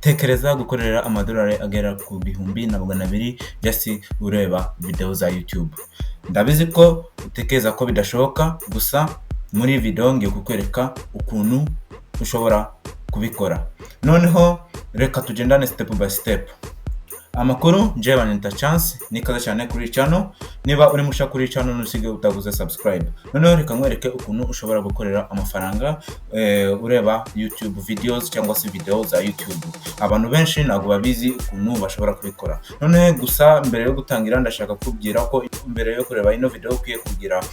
Tekereza gukorera amadolari agera ku 1200 just ureba video za YouTube. Ndabizi ko utekereza ko bidashoboka, gusa muri iyi video ngiye kukwereka ukuntu ushobora kubikora. Noneho reka tugendane step by step. Amakuru, njyewe banyita Chance, nikaze cyane kuri channel. Niba uri musha kuri channel, ntusige utaguze subscribe. Noneho reka nkwereke ukuntu ushobora gukorera amafaranga ureba YouTube videos cyangwa se video za YouTube. Abantu benshi ntabwo babizi ukuntu bashobora kubikora. Noneho gusa mbere yo gutangira, ndashaka kubwira ko mbere yo kureba ino video ukwiye kugira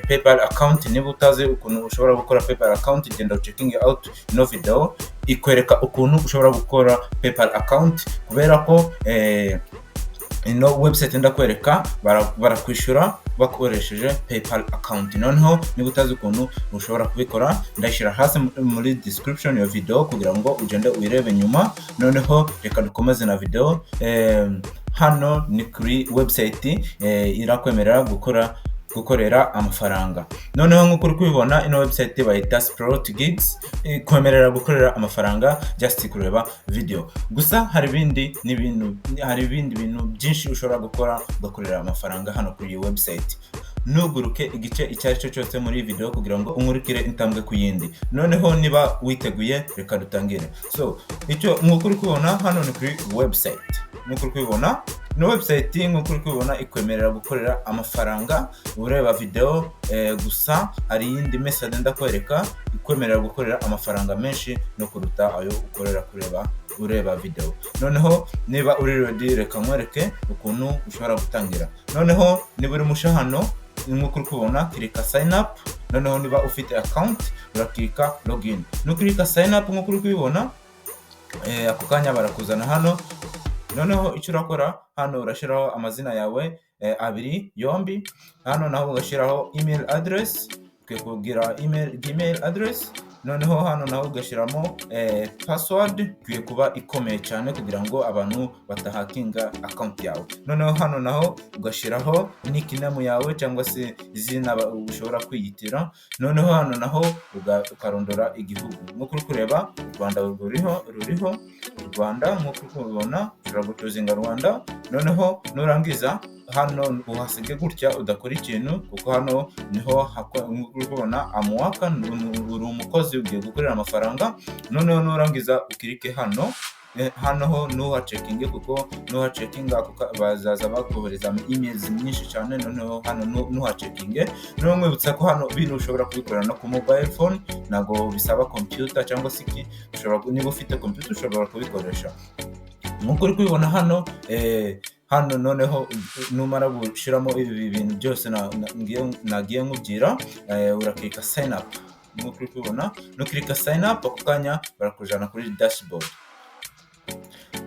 PayPal account. Niba utazi ukuntu ushobora gukora PayPal account, genda checking out ino video, ikwereka ukuntu ushobora gukora PayPal account, kubera ko ino website ndakwereka barakwishyura bakoresheje PayPal account. Noneho niba utazi ukuntu ushobora kubikora, ndashyira hasi muri description ya video kugira ngo ugende uyirebe nyuma. Noneho reka dukomeze na video. Hano ni kuri website irakwemerera gukorera amafaranga. Noneho nk'uko uri kubibona, ino website bayita Sprout Gigs, ikwemerera gukorera amafaranga just kureba video gusa. Hari ibindi n'ibintu, hari ibindi bintu byinshi ushobora gukora ugakorera amafaranga hano kuri iyi website. Ntuguruke igice icyo ari cyo cyose muri iyi video kugira ngo unkurikire intambwe ku yindi. Noneho niba witeguye, reka dutangire. So icyo, nk'uko uri kubibona, hano ni kuri website. Nk'uko uri kubibona, ino website, nk'uko uri kubibona, ikwemerera gukorera amafaranga ureba video gusa. Hari iyindi method ndakwereka ikwemerera gukorera amafaranga menshi no kuruta ayo ukorera kureba ureba video. Noneho niba uri ready, reka nkwereke ukuntu ushobora gutangira. Noneho niba uri musha hano, nk'uko uri kubibona, kirika sign up. Noneho niba ufite account, urakirika login. Nukirika sign up, nk'uko uri kubibona, ako kanya barakuzana hano. Noneho icyo urakora hano, urashyiraho amazina yawe abiri yombi. Hano naho ugashyiraho email address, ukwiye kugira email, Gmail address. Noneho hano naho ugashyiramo password, ikwiye kuba ikomeye cyane kugira ngo abantu batahakinga account yawe. Noneho hano naho ugashyiraho nickname yawe cyangwa se izina ushobora kwiyitira. Noneho hano naho ukarondora igihugu. Nk'uko uri kureba, u Rwanda ruriho, u Rwanda nk'uko uri kubibona, ushobora guchoosinga Rwanda. Noneho nurangiza, hano uhasige gutya, udakora ikintu, kuko hano niho nk'uko uri kubona, I'm worker, uri umukozi ugiye gukorera amafaranga. Noneho nurangiza ukirike hano. Hano ho ntuhacekinge, kuko nuhacekinga bazaza bakohereza emails nyinshi cyane. Noneho hano ntuhacekinge. Noneho nkwibutsa ko hano bino ushobora kubikorera no ku mobile phone, ntabwo bisaba computer cyangwa se iki. Ushobora, niba ufite computer, ushobora kubikoresha nk'uko uri kubibona hano. Hano noneho numara gushyiramo ibi bintu byose nagiye nkubwira, urakirika sign up. Nk'uko uri kubibona, nukirika sign up, ako kanya barakujyana kuri dashboard.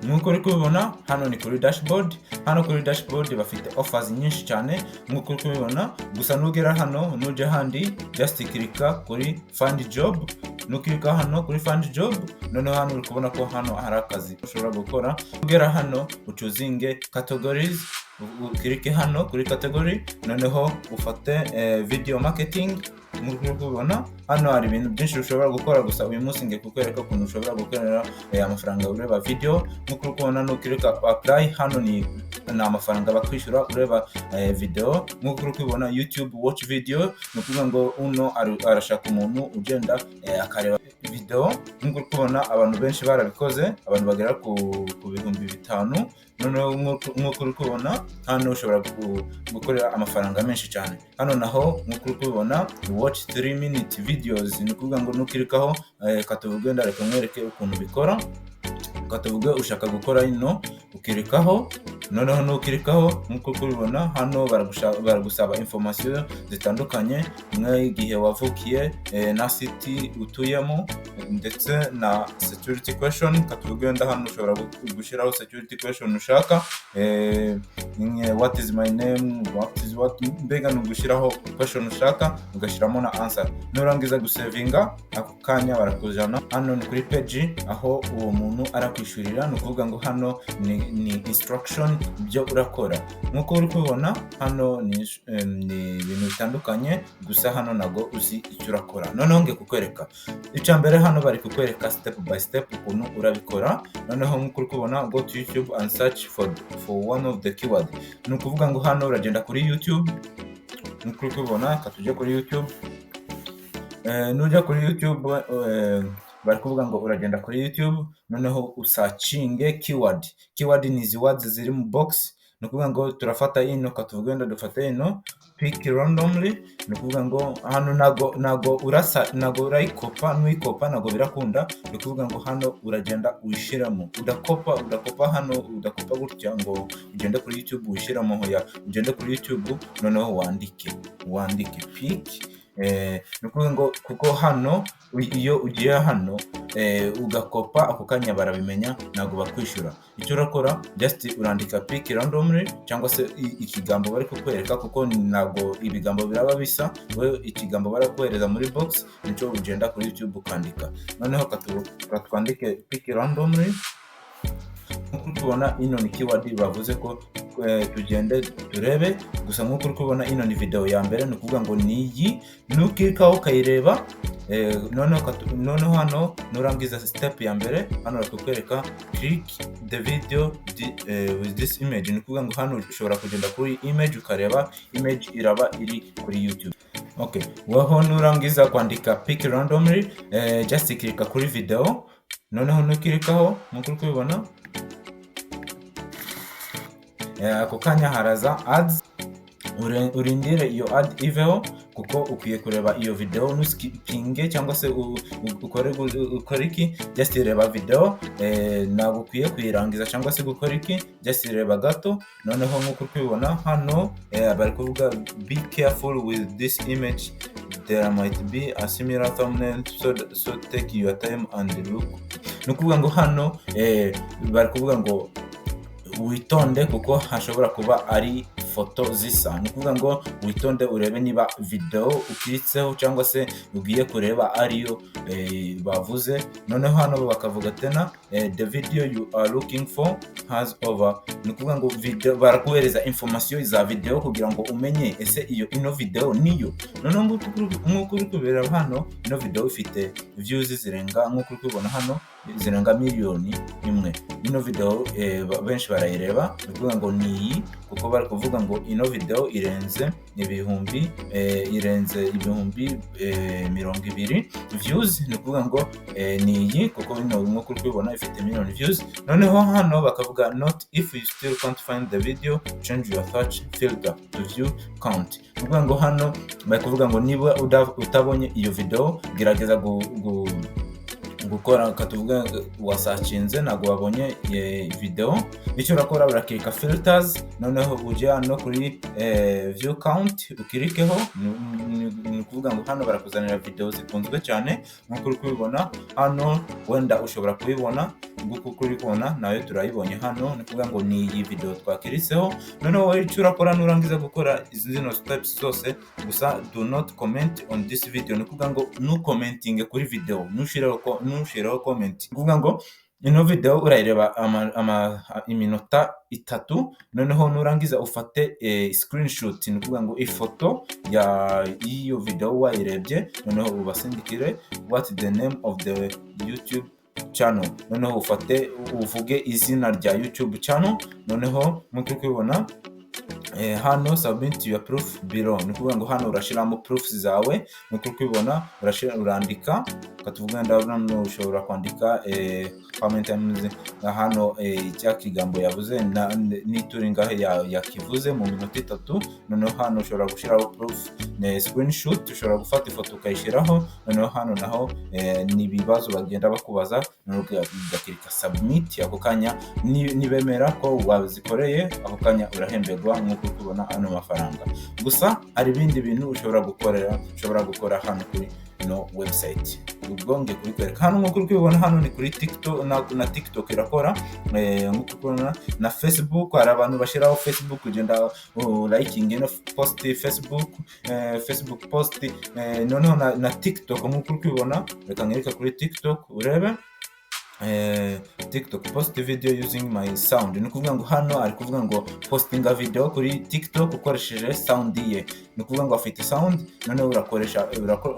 Nk'uko uri kubibona, hano ni kuri dashboard. Hano kuri dashboard bafite offers nyinshi cyane nk'uko uri kubibona. Gusa nugera hano, nujya handi, just kirika kuri find job. Nukirika hano kuri find job, noneho hano uri kubona ko hano hari akazi ushobora gukora. Ugera hano, uchoosinge categories, ukirike hano kuri category, noneho ufate video marketing. Nk'uko uri kubibona, hano hari ibintu byinshi ushobora gukora. Gusa uyu munsi ngiye kukwereka ukuntu ushobora gukorera amafaranga ureba video. Nk'uko uri kubona, nukirika apply hano, ni amafaranga bakwishyura ureba video. Nk'uko uri kubibona, YouTube watch video, ni ukuvuga ngo uno arashaka umuntu ugenda akareba video. Nk'uko uri kubibona, abantu benshi barabikoze, abantu bagera ku 5000. Noneho nk'uko uri kubibona, hano ushobora gukorera amafaranga menshi cyane. Hano naho, nk'uko uri kubibona, watch 3 minute videos, ni ukuvuga ngo nukirikaho, katuvuge, ndareka nkwereke ukuntu bikora. Katuvuge ushaka gukora ino, ukirikaho. Noneho nukirikaho, nk'uko uri kubibona hano, baragusaba information zitandukanye, nk'igihe wavukiye na city utuyemo, ndetse na security question. Katuvuge wenda hano ushobora gushyiraho security question ushaka, what is my name, what is what, mbega ni ugushyiraho question ushaka, ugashyiramo na answer. Nurangiza gusevinga, ako kanya barakujana hano ni kuri page aho uwo muntu arakwishyurira. Ni ukuvuga ngo hano ni instruction. Ibyo urakora nk'uko uri kubibona hano ni ibintu bitandukanye, gusa hano ntabwo uzi icyo urakora. Noneho ngiye kukwereka icya mbere. Hano bari kukwereka step by step ukuntu urabikora. Noneho nk'uko uri kubibona, go to YouTube and search for one of the keyword. Ni ukuvuga ngo hano uragenda kuri YouTube. Nk'uko uri kubibona, reka tujye kuri YouTube. Nujya kuri YouTube, bari kuvuga ngo uragenda kuri YouTube, noneho usearchinge keyword. Keyword ni izi words ziri mu box. Ni ukuvuga ngo turafata ino, katuvuge wenda dufate ino pick randomly. Ni ukuvuga ngo hano ntago urasa, ntago urayikopa. Nuyikopa ntago birakunda. Ni ukuvuga ngo hano uragenda uyishiramo, udakopa hano, udakopa gutya ngo ugende kuri YouTube uyishyiramo. Hoya, ugende kuri YouTube, noneho wandike pick. Ni ukuvuga ngo kuko hano iyo ugiye hano ugakopa, ako kanya barabimenya, ntabwo bakwishyura. Icyo urakora, just urandika pick randomly cyangwa se ikigambo bari kukwereka, kuko ntabwo ibigambo biraba bisa. Wowe ikigambo barakohereza muri box nicyo ugenda kuri YouTube ukandika. Noneho twandike pick randomly. Nk'uko tubona, ino ni keyword bavuze ko tugende turebe. Gusa nk'uko uri kubibona, ino ni video ya mbere. Ni ukuvuga ngo ni iyi nukirikaho ukayireba. Noneho hano nurangiza step ya mbere, hano bari kukwereka click the video with this image. Ni ukuvuga ngo hano ushobora kugenda kuri image ukareba image iraba iri kuri YouTube. Okay, weho nurangiza kwandika pick randomly, just klika kuri video. Noneho nukirikaho, nk'uko uri kubibona, ako kanya haraza ads. Urindire iyo ad iveho, kuko ukwiye kureba iyo video. Nuskippinge cyangwa se ukore iki, just reba video. Ntabwo ukwiye kuyirangiza cyangwa se gukora iki, just reba gato. Noneho nk'uko uri kubibona hano, bari kuvuga be careful with this image, there might be a similar thumbnail, so take your time and look. Ni ukuvuga ngo hano bari kuvuga ngo witonde kuko hashobora kuba ari foto zisa. Ni ukuvuga ngo witonde urebe niba video ukiritseho cyangwa se ugiye kureba ariyo bavuze. Noneho hano bakavuga tena the video you are looking for has over. Ni ukuvuga ngo video barakuhereza information za video kugira ngo umenye ese iyo ino video niyo. Noneho nk'uko uri kubireba hano, ino video ifite views zirenga, nk'uko uri kubibona hano, zirenga 1 miliyoni. Ino video benshi barayireba. Ni ukuvuga ngo ni iyi, kuko bari kuvuga ngo ino video irenze ibihumbi 20,000 views. Ni ukuvuga ngo ni iyi, kuko ino nk'uko uri kubibona ifite miliyoni views. Noneho hano bakavuga note, if you still can't find the video, change your search filter to view count. Ni ukuvuga ngo hano bari kuvuga ngo niba utabonye iyo video, gerageza gukora, katuvuga wasearchinze ntabwo wabonye video, icyo urakora urakirika filters, noneho ujya no kuri view count ukirikeho. Ni ukuvuga ngo hano barakuzanira video zikunzwe cyane. Nk'uko uri kubibona hano, wenda ushobora kubibona nguko uko uri kubona, nayo turayibonye hano. Ni ukuvuga ngo ni iyi video twakiritseho. Noneho wowe icyo urakora nurangiza gukora zino steps zose, gusa do not comment on this video. Ni ukuvuga ngo ntucommentinge kuri video, ntushireho comment. Ni ukuvuga ngo ino video urayireba iminota 3, noneho nurangiza ufate screenshot, ni ukuvuga ngo ifoto ya y'iyo video wayirebye, noneho ubasindikire what the name of the YouTube channel. Noneho ufate uvuge izina rya YouTube channel. Noneho nk'uko uri kubibona hano, submit your proof below. Ni ukuvuga ngo hano urashyiramo proofs zawe. Nk'uko uri kubibona, urashira, urandika, katuvuga ndabona ushobora kwandika how many times hano cya kigambo yavuze n'ituri ngahe yakivuze mu minota 3. Noneho hano ushobora gushyiraho proof, screenshot, ushobora gufata ifoto ukayishyiraho. Noneho hano naho ni ibibazo bagenda bakubaza, noneho ugakirika submit. Ako kanya nibemera ko wazikoreye, ako kanya urahemberwa nk'uko uri kubona ano mafaranga. Gusa hari ibindi bintu ushobora gukorera, ushobora gukora hano kuri ino website. Ubwo ngiye kubikwereka hano. Nk'uko uri kubibona hano ni kuri TikTok, na TikTok irakora nk'uko uri kubibona, na Facebook. Hari abantu bashyiraho Facebook, ugenda liking ino post Facebook, Facebook post, noneho na TikTok nk'uko uri kubibona. Reka nkwereke kuri TikTok urebe. TikTok post video using my sound. Ni ukuvuga ngo hano ari kuvuga ngo postinga video kuri TikTok ukoresheje sound ye. Ni ukuvuga ngo afite sound, noneho urakoresha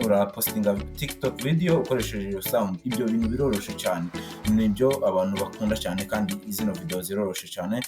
urapostinga TikTok video ukoresheje iyo sound. Ibyo bintu biroroshe cyane, nibyo abantu bakunda cyane, kandi zino video ziroroshe cyane.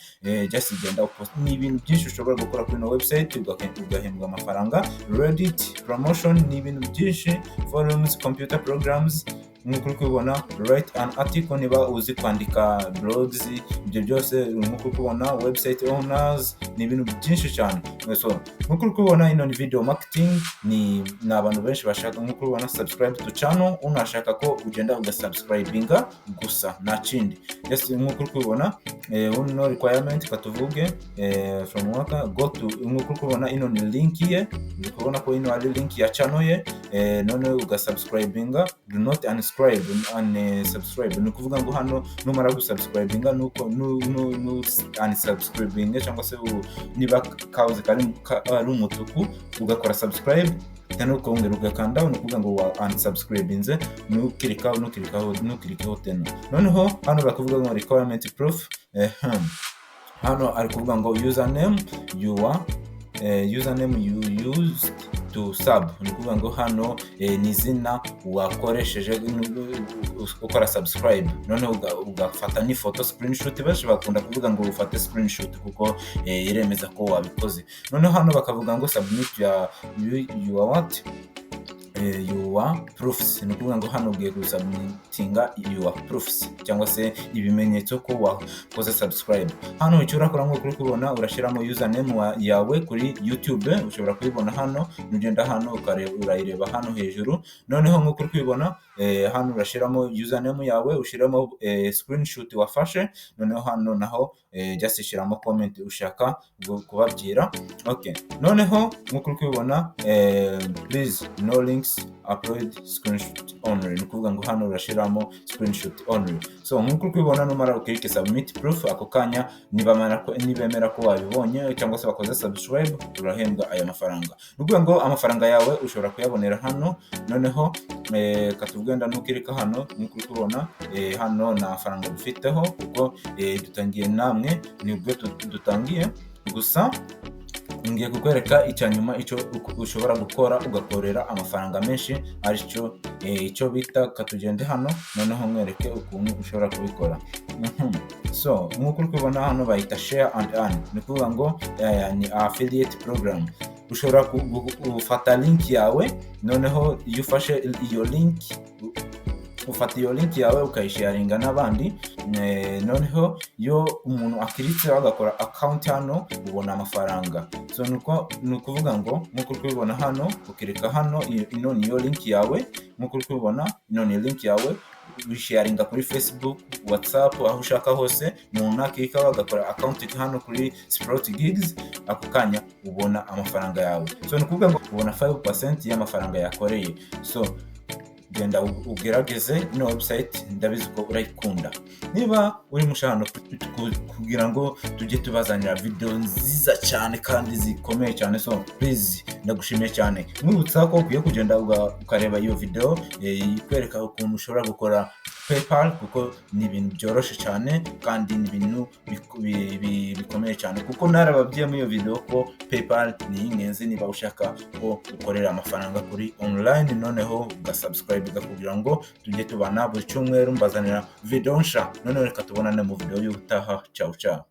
Just genda upost. Ni ibintu byinshi ushobora gukora kuri ino website ugahembwa amafaranga. Reddit promotion, ni ibintu byinshi. Forums, computer programs, nk'uko uri kubibona. Write an article, niba uzi kwandika blogs, ibyo byose nk'uko uri kubibona. Website owners, ni ibintu byinshi cyane. So nk'uko uri kubibona, ino ni video marketing, ni abantu benshi bashaka. Nk'uko uri kubibona, subscribe to channel, unashaka ko ugenda ugasubscribinga gusa, nta kindi. Just nk'uko uri kubibona, uno requirement katuvuge from work go to. Nk'uko uri kubibona, ino ni link ye. Uri kubona ko ino ari link ya channel ye. None ugasubscribinga. Do not unsubscribe. Ni ukuvuga ngo hano numara gusubscribinga, nuko nu unsubscribinga, cyangwa se niba kabuze kari ari umutuku, ugakora subscribe tena ukongera ugakanda, ni ukuvuga ngo wa unsubscribinze. Nukirikaho, nukirikaho, nukirikaho tena. Noneho hano bakavuga ngo requirement proof. Hano ari kuvuga ngo username, your username you used to sub. Ni ukuvuga ngo hano ni izina wakoresheje ukora subscribe, noneho ugafata n'ifoto, screenshot. Benshi bakunda kuvuga ngo ufate screenshot kuko iremeza ko wabikoze. Noneho hano bakavuga ngo submit your what, your proofs. Ni ukuvuga ngo hano ugiye gusubmitinga your proofs, cyangwa se ibimenyetso ko wakoze subscribe. Hano icyo urakora, nk'uko uri kubibona, urashyiramo username yawe kuri YouTube. Ushobora kuyibona hano, nugenda hano urayireba hano hejuru. Noneho nk'uko uri kubibona, hano urashyiramo username yawe, ushyiramo screenshot wafashe. Noneho hano naho just shyiramo comment ushaka kubabwira. Okay, noneho nk'uko uri kubibona, please no links upload, screenshot only. Ni ukuvuga ngo hano urashyiramo screenshot only. So nk'uko uri kubibona, numara ukirike submit proof, ako kanya nibemera ko wabibonye cyangwa se wakoze subscribe, urahembwa aya mafaranga. Ni ukuvuga ngo amafaranga yawe ushobora kuyabonera hano. Noneho katubwenda nukirika hano, nk'uko uri kubibona, hano nta mafaranga dufiteho kuko dutangiye namwe, nibwo dutangiye. Gusa ngiye kukwereka icya nyuma, icyo ushobora gukora ugakorera amafaranga menshi, aricyo icyo bita, katugende hano noneho nkwereke ukuntu ushobora kubikora. So nk'uko uri kubibona, hano bayita share and earn. Ni ukuvuga ngo ni affiliate program. Ushobora gufata link yawe, noneho iyo ufashe iyo link, ufata iyo link yawe ukayisharinga n'abandi. Noneho iyo umuntu akiritseho agakora account hano, ubona amafaranga. So nuko ni ukuvuga ngo nk'uko uri kubibona hano, ukirika hano, ino niyo link yawe. Nk'uko uri kubibona, ino ni link yawe, wisharinga kuri Facebook, WhatsApp, aho ushaka hose. Umuntu akirikaho agakora account hano kuri Sprout Gigs, ako kanya ubona amafaranga yawe. So ni ukuvuga ngo ubona 5% y'amafaranga yakoreye. So genda ugerageze ino website, ndabizi ko urayikunda. Niba uri musha hano kugira ngo tujye tubazanira video nziza cyane kandi zikomeye cyane, so please, ndagushimiye cyane. Mwibutsa ko ukwiye kugenda ukareba iyo video ikwereka ukuntu ushobora gukora PayPal, kuko ni ibintu byoroshye cyane kandi ni ibintu bikomeye cyane, kuko narababwiye muri iyo video ko PayPal ni ingenzi niba ushaka ko ukorera amafaranga kuri online. Noneho ugasubscribe kugira ngo tujye tubana buri cyumweru, mbazanira video nsha. Noneho reka tubonane mu video y'ubutaha. Ciao ciao.